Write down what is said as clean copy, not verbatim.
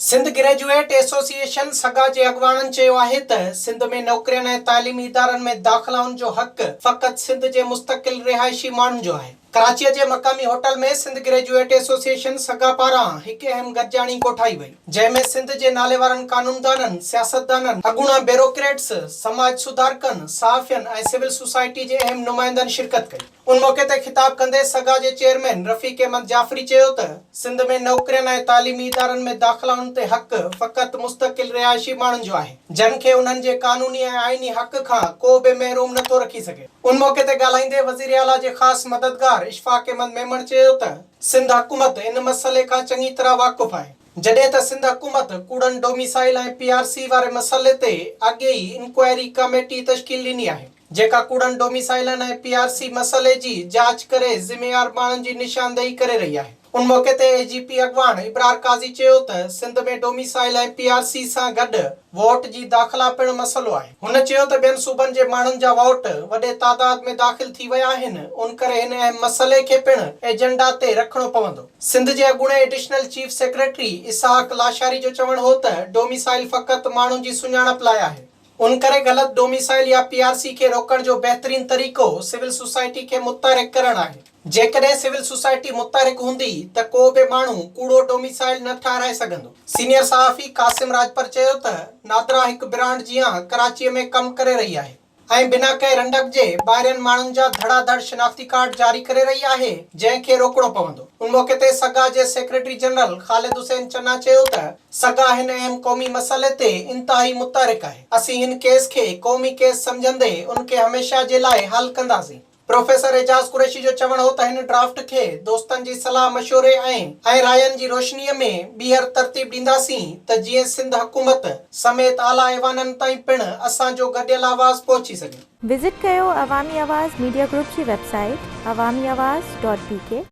Sindh graduate association سگا جي اڳواڻن چيو آهي ته سنڌ ۾ نوڪرين ۽ تعليمي ادارن ۾ داخلائن جو حق فقط سنڌ جي مستقل رهائشي ماڻهن جو آهي. ڪراچيء جي مقامي هوٽل ۾ سنڌ گريجوئيٽ ايسوسيئيشن سگا پاران هڪ اهم گڏجاڻي ڪوٺائي وئي، جنهن ۾ سنڌ جي ناليوارن قانوندانن، سياستدانن، اڳوڻا بيروڪريٽس، سماج سڌارڪن، صحافين ۽ سول سوسائٽي جي اهم نمائندن شرڪت ڪئي. ان موقعي تي خطاب ڪندي سگا جي چيئرمين رفيق احمد جعفري چيو ته سنڌ ۾ نوڪرين ۽ تعليمي ادارن ۾ داخلائن تي حق فقط مستقل رهائشي ماڻهن جو آهي، جن کي انهن جي قانوني ۽ آئيني حق کان ڪو به محروم نه ٿو رکي سگهي. ان موقعي تي ڳالهائيندي وزيراعليٰ جي خاص مددگار اشفاق احمد ميمڻ چيو ته سنڌ حڪومت ان مسئلي کان چڱي طرح واقف آهي، جڏهن ته سنڌ حڪومت ڪوڙن ڊوميسائل ۽ پي آر سي واري مسئلي تي اڳي ئي انڪوائري ڪميٽي تشڪيل ڏني آهي. جيڪا ڪوڙن ڊوميسائلن ۽ پي آر سي مسئلي جي جاچ ڪري ذميوار ماڻهن جي نشاندهي ڪري رهي آهي. ان موقعي تي اي جي پي اڳواڻ ابرار قاضي چيو ته Sindh ۾ domicile ۽ P R C سان گڏ ووٽ جي داخلا پڻ مسئلو آهي. هن چيو ته ٻين صوبن جي ماڻهن جا ووٽ وڏي تعداد ۾ داخل ٿي ويا آهن ان ڪري هن اهم مسئلي کي پڻ ايجنڊا تي رکڻو پوندو. سنڌ جي اڳوڻي additional chief secretary Ishaq Lashari جو چوڻ هو ته ڊوميسائل فقط ماڻهن جي سڃاڻپ لاء آهي. ان ڪري غلط ڊوميسائل يا پي آر سي کي روڪڻ جو بهترين طريقو سول سوسائٽي کي متحرڪ ڪرڻ آهي. جيڪڏهن سول سوسائٽي متحرڪ هوندي ته ڪو به ماڻهو ڪوڙو ڊوميسائل نه ٺاهرائي سگهندو. سينيئر صحافي قاسم راڄپر چيو ته نادرا هڪ برانڊ جيان ڪراچيء ۾ ڪم ڪري رهي آهي ۽ بنا ڪنهن رنڊڪ جي ٻاهرين ماڻهن جا ڌڙا ڌڙ شناختي ڪارڊ جاري ڪري رهي آهي جنهن کي روڪڻو پوندو. ان موقعي تي سگا جي سيڪريٽري جنرل خالد حسين چنا چيو ته سگا هن اهم قومي مسئلي تي انتهائي متحرڪ آهي، اسين هن ڪيس کي قومي ڪيس سمجهندي ان کي هميشه جي لاء حل ڪنداسين. پروفيسر اعجاز قريشي جو چوڻ هو ته هن ڊرافٽ کي دوستن جي صلاح مشوري ۽ ۽ راين جي روشنيء ۾ ٻيهر ترتيب ڏينداسين ته جيئن سنڌ حڪومت سميت اعليٰ ايوانن تائين پڻ اسان جو گڏيل آواز پهچي سگهي. وزٽ ڪيو عوامي آواز ميڊيا گروپ جي website Awami Awaz dot B K.